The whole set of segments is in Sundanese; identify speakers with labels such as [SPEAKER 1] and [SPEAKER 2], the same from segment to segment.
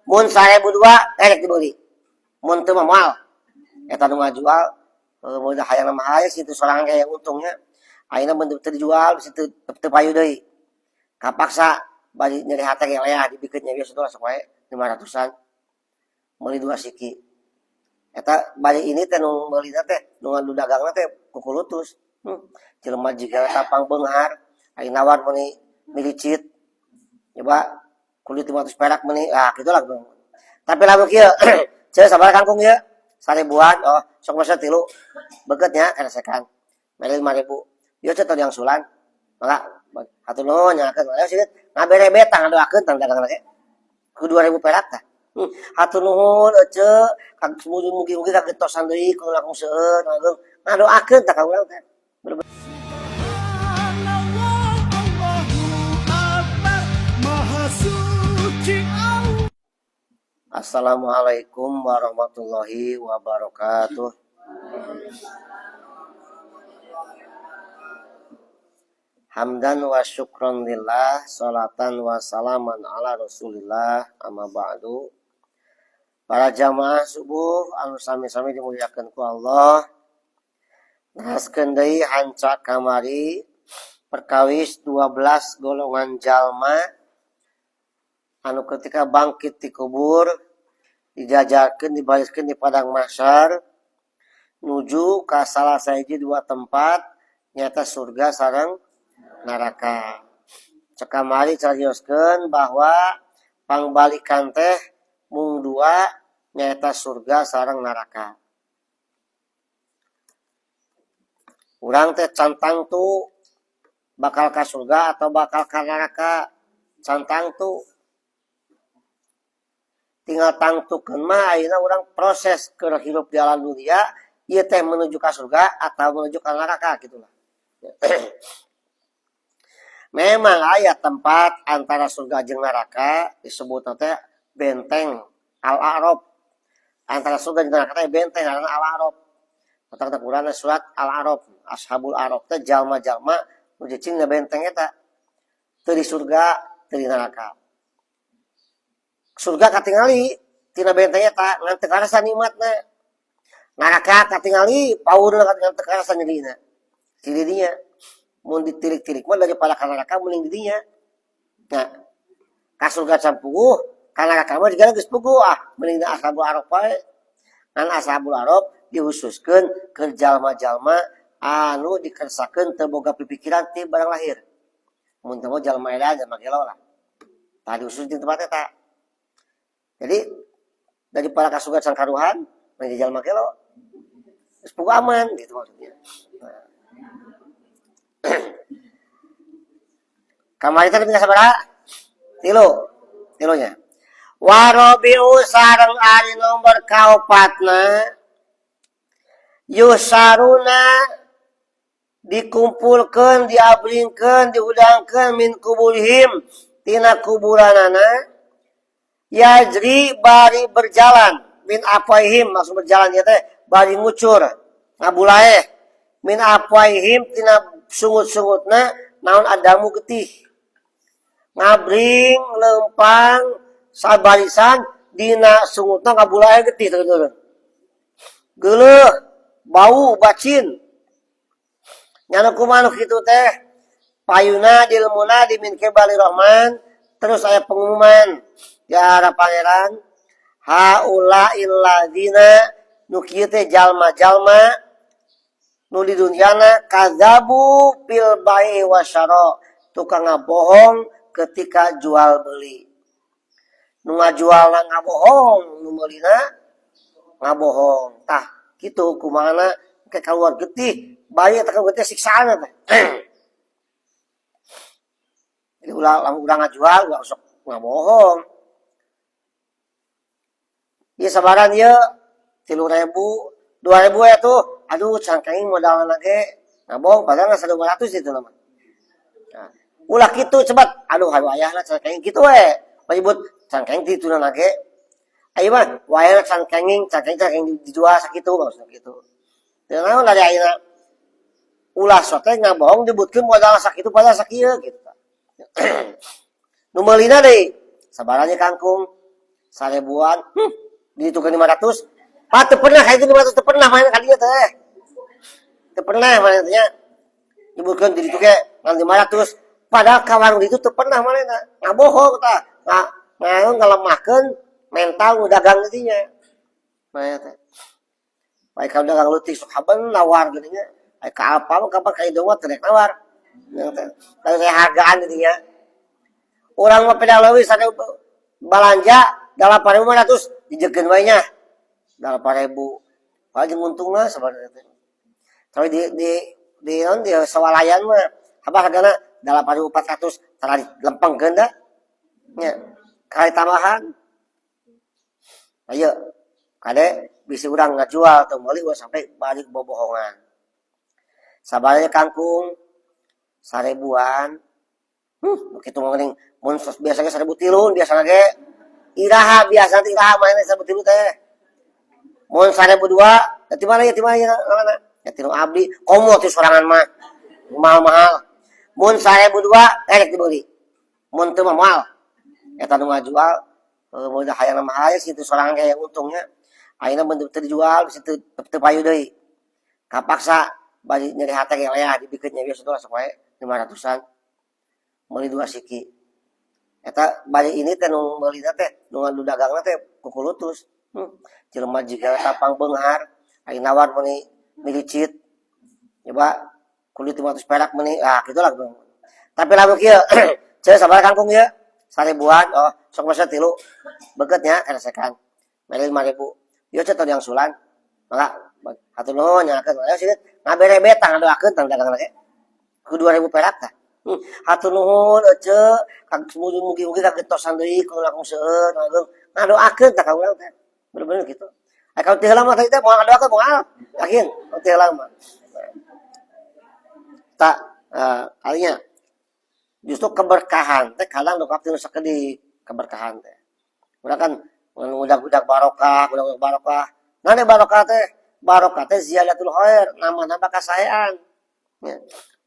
[SPEAKER 1] Mun 1002 erek dibeli. Mun teu mah moal. Eta nu ngajual mun hayang mah hayang situ sorangan kayak untungnya. Ayeuna mun teu dijual bisi teu teu payu deui. Kapaksa bari nyeri hate ge leah dibikeun nya geus sok wae 500-an. Meuli 2 siki. Eta bari ini teh nu meulina teh nu dagangna teh kukulutus. Jelema jiga tapang beunghar, ari nawar meuni milicit. Coba kulit 500 perak meuni, ah kitu lah. Tapi lamun kieu, ceu sabaraha kangkung ieu? 1000-an, oh sok masa 3. Beukeut nya keresekan. Mere 5000. Ieu teh yang sulan. Mangga hatur nuhun nyakeun. Ayo sieun ngabere tah ngadoakeun tang dagang ge. Ku 2000 perak tah. Hatur nuhun ece, mugi-mugi kagetosan deui ku langkung seueur ngadoakeun tah ka urang teh. Assalamualaikum warahmatullahi wabarakatuh. Hamdan wa syukron lillah, salatan wa salaman ala rasulillah, amma ba'du. Para jamaah subuh anu sami-sami dimuliakeun ku Allah. Neraskeun deui hanca kamari perkawis 12 golongan jalma anu ketika bangkit di kubur dijajarkeun dibariskeun di padang mahsyar nuju ka salah sahiji dua tempat nyata surga sareng neraka. Cek kamari carioskeun bahwa pangbalikan teh mung dua nyaeta surga sareng neraka. Urang teh cantang tu bakal ka surga atau bakal ka neraka, cantang tu tinggal tangtukeun mah ayeuna urang proses keur hirup di alam dunia ieu teh menuju ka surga atau menuju ka neraka gitulah. Memang aya tempat antara surga jeung neraka disebut teh benteng Al-A'raf. Antara surga jeung neraka teh benteng ngaranna Al-A'raf. Tentang teh Quran surat Al-A'raf, Ashabul A'raf teh jalma-jalma nu cicing na benteng eta. Teu di surga, teu di neraka. Surga katingali tina benteng eta ngan teu karasa nikmatna. Neraka katingali paurna ngan teu karasa nyerina. Di dinya mun ditilik-tilik mah daripada ka neraka mending di dinya. Nah, ka surga can puguh, ka neraka mah jiga geus puguh, ah mending Ashabul A'raf wae. Ngan Ashabul A'raf dihususkeun keur jalma-jalma anu dikersakeun teu boga pipikiran ti barang lahir. Mun teu mah jalma edan jalma gelo lah. Tah dihususkeun di tempat eta. Jadi daripada ka surga can karuhan mending jalma gelo. Geus puguh aman gitu maksudnya. Nah. Kamari teh tinggal sabaraha? Tilu. Tilunya. Warobiu sareng ari nomor kaopatna yusaruna dikumpulkeun, diabringkeun, dihudangkeun min kuburihim tina kuburanana yajri bari berjalan min afwaihim maksud berjalan ieu teh bari ngucur ngabulaeh min afwaihim tina sungut-sungutna naon adamu getih ngabring lempang sabarisan dina sungutna ngabulaeh getih turun-turun geuleuh bau bacin nyanu kumaha kitu teh payuna dilmuna di min kibali rahman terus aya pengumuman di arah pangeran haula illadzina nu kieu teh jalma-jalma nu di dunyana kadzabu fil bai'i wasyara tukang ngabohong ketika jual beli nu ngajualna ngabohong nu meulina ngabohong tah kitu kumahana ke keluar getih bayi teh getih siksaan teh. Jadi ulah lamun urang ngajual ulah sok ngabohong. Ieu sabaran ieu 3.000 2.000 ya tuh aduh cangkeng modalna ge ngabohong padahal ngan 1.500 itu nama. Nah, ulah kitu cepat aduh hayu ayahna cangkeng kitu we menyebut cangkeng dituna ge ayo mah wayahna cangkenging cangkeng cangkeng dijual sakitu maksudna kitu. Teu naon dari ayeuna ulah sok teh ngabohong disebutkeun modal sakitu padahal sakieu gitu. Nu meulina deui sabaranya kangkung Seribuan, dihitungkeun 500. Pak, teu pernah kayak itu 500, teu pernah main ka dieu teh. Teu pernah main nya. Nyebutkeun di ditu ge ngan 500. Padahal ka warung itu teu pernah manehna. Ngabohong tah. Nga ngalemahkeun mental nu dagang dinya. Manehna teh. Baik kalau dagang leutik sok haben nawar geuning nya. Ai ka apa mah kapan ka indung mah teu rek nawar. Nya teh. Kalau saya hargaan dinya. Urang mah peda leuwih balanja 8.500 dijekeun wae nya. 8.000. Padahal jeung untungna sebenarnya teh. Tapi di naon di swalayan mah apa hargana 8.400 tara dilempengkeun da. Nya. Kali tambahan. Ayo, kade bisi urang ngajual atau meuli ulah sampai balik bobohongan. Sabarnya kangkung 1.000-an. Kitu mah geuning mun biasanya 1.300 biasana ge. Iraha biasa teh, iraha mainnya 1.300 teh. Mun 1.200, da ti mana ya, ti mana ya, mana? Ya ti nu abdi, komo ti sorangan mah. Mahal-mahal. Mun 1.200 rek dibeli. Mun teu mah moal. Eta nu ngajual mun hayang mahal situ sorangan kayak untungnya. Ayeuna mun teu dijual bisi teu teu payu deui. Kapaksa bari nyeri hate ge leah dibikeun nya biasa tuh sok wae 500-an. Meuli dua siki. Eta bari ini teh nu meulina teh nu dagangna teh kukulutus. Jelema jiga tampang beunghar, ari nawar meuni milicit. Coba kulit 500 perak meuni, ah kitu lah. Tapi lamun kieu, ceu sabaraha kangkung ieu? 1.000-an, oh sok masa tilu. Beukeut nya keresekan. Mere 5.000. Ieu ceu tong diangsulan. Mangga, hatur nuhun nyakeun. Ayo sini ngabere tah ngadoakeun tah dagang ge. Ku 2.000 perak tah. Hatur nuhun ece, mugi-mugi kagetosan deui ku langkung seueur ngadoakeun tah ka urang teh. Bener-bener gitu. Ai kalau ti heula mah tadi teh moal ngadoakeun moal. Yakin, kalau ti heula mah. Tak kalinya justru keberkahan teh kadang dongkap tinu sakedik keberkahan teh. Urang kan udah-udah barokah, udah barokah. Nah, barokah teh, barokah teh ziyadatul khair, nambah-nambah kasaean. Ya.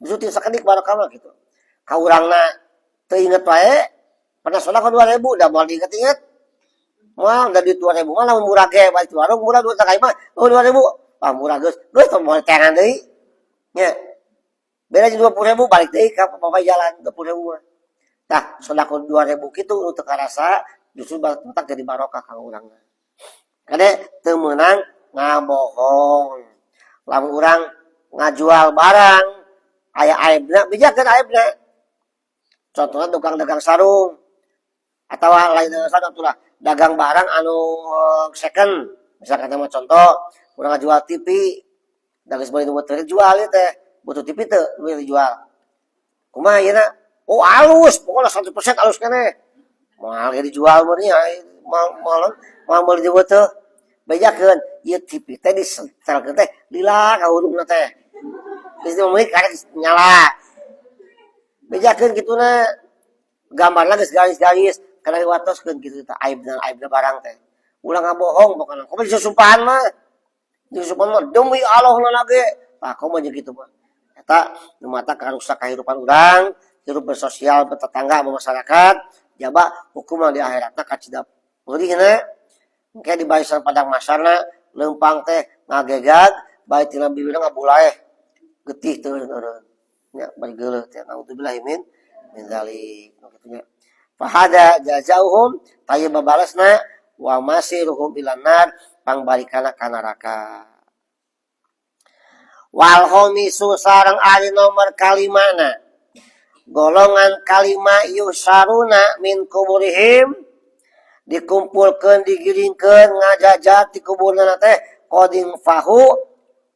[SPEAKER 1] Justru tinu sakedik barokah mah gitu. Ka urangna teu inget wae, pernah sedekah 2.000, da moal diinget-inget. Moal da duit 2.000 mah lamun murah ge balik warung murah duit ka imah, oh 2.000. Ah murah geus, geus tong moal teangan deui. Nya. Beda jeung 20.000 balik deui ka bapak jalan 20.000 mah. Tah, sedekah 2.000 kitu nu teu karasa justru batak jadi barokah ka urang. Kade teu meunang ngabohong. Lamun urang ngajual barang aya aibna, bejakeun aibna. Contohnya tukang dagang sarung atau lain dagang sarung atuh lah, dagang barang anu second. Misalkan mah contoh, urang ngajual TV, da geus meuli nu teu dijual ieu teh. Butuh TV teu meuli dijual. Kumaha ieu na? Oh alus, pokoknya 100% alus keneh. Moal ge dijual mah nya, moal moal moal meuli di teu. Bejakeun ieu TV teh disetelkeun teh lila ka hurungna teh. Geus meuli karek nyala. Bejakeun kituna. Gambarna geus garis-garis, kana diwatoskeun kitu tah aibna aibna barang teh. Ulah ngabohong pokona. Komo disusumpahan mah. Disusumpahan mah demi Allah na ge. Tah komo jeung kitu mah. Eta nu matak karusak kahirupan urang, hirup bersosial, bertetangga sama masyarakat, jaba hukuman di akhiratna kacida peurihna. Engke di barisan padang mahsyarna leumpang teh ngagegag bari tina bibirna ngabulaeh getih teu eureun. Nya bari geuleuh teh naudzubillah min min dzalik. Kitu nya. Fahada jazauhum tayyiba babalesna wa masiruhum ilan nar pangbalikana ka neraka. Wal khamisu sareng ari nomor kalimana. Golongan kalima yusaruna min kuburihim dikumpulkeun digiringkeun ngajajat di kuburna teh qadin fahu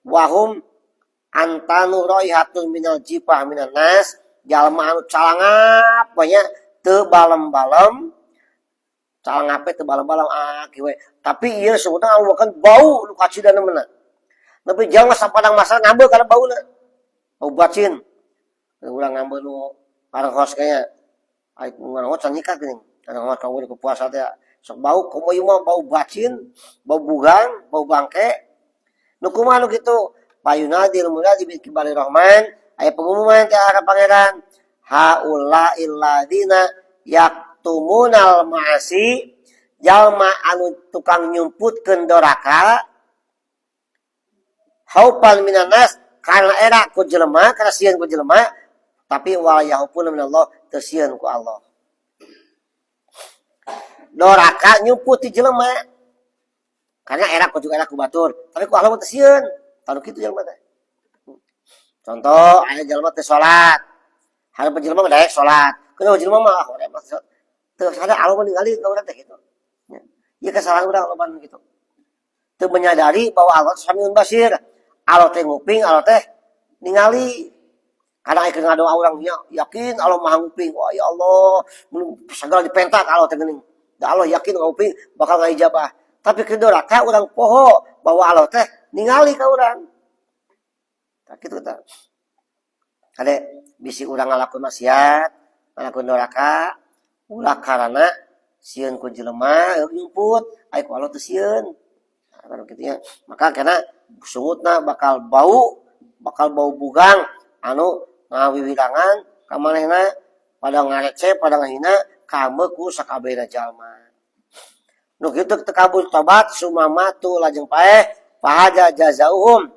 [SPEAKER 1] wahum antanu raihatun minal jifah minan nas jalma anu calangap banyak teu balem-balem calangape teu balem-balem ah kieu we. Tapi ieu sebutna anu kan bau nu kacidana mah. Tapi jangan sapadang masa ngambeu kana bauna. Bau bacin. Urang ngambeu nu arhos kayaknya. Ai ngarahos can nyikat geuning. Arhos kamu di puasa teh sok bau komo ieu mah bau bacin, bau bugang, bau bangke. Nu kumaha nu kitu? Payunadil munadi bi kibali rahman, aya pengumuman ti arah pangeran. Haula illadzina yaktumunal ma'asi Jalma anu tukang nyumputkeun doraka khaufan minan nas, karena era ku jelema, karena sieun ku jelema, tapi wala yakhafuna minallah, teu sieun ku Allah. Doraka nyumput ti jelema karena era ku juga era ku batur, tapi ku Allah mah teu sieun. Tanu kitu jelema teh. Contoh, aya jelema teu salat, harapan jelema mah daek salat, kenapa jelema mah, ah, urang mah teu sadar Allah mah ningali ka urang teh kitu. Ieu kesalahan urang loba gitu, teu menyadari bahwa Allah samiun basir, Allah teh nguping, Allah teh ningali. Kadang aya ngadoa urang nya yakin Allah maha nguping, wah, ya Allah, segala dipentak Allah teh geuning da Allah yakin nguping, bakal ngaijabah. Tapi keur doraka urang poho bahwa Allah teh ningali ka urang. Tah, kitu tah. Kade, bisi urang ngalakuan maksiat, ngalakuan doraka, ulah karana sieun ku jelema nyumput, ai ku Allah teu sieun. Nah, kitu nya. Maka karena sungutna bakal bau, bakal bau bugang anu ngawiwirangan ka manehna, pada ngarece, pada ngahina, kaambeu ku sakabehna jalma. Nu kitu teu kabul tobat, summa matu, lajeng paeh, fahadza jazauhum,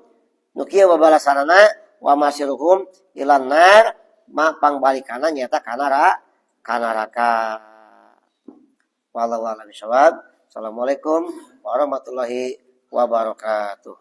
[SPEAKER 1] nu kieu babalasanana, wa masiruhum ilan nar, ma pangbalikana nyata kana ka neraka. Wallahu a'lam bishawab. Assalamualaikum warahmatullahi wabarakatuh.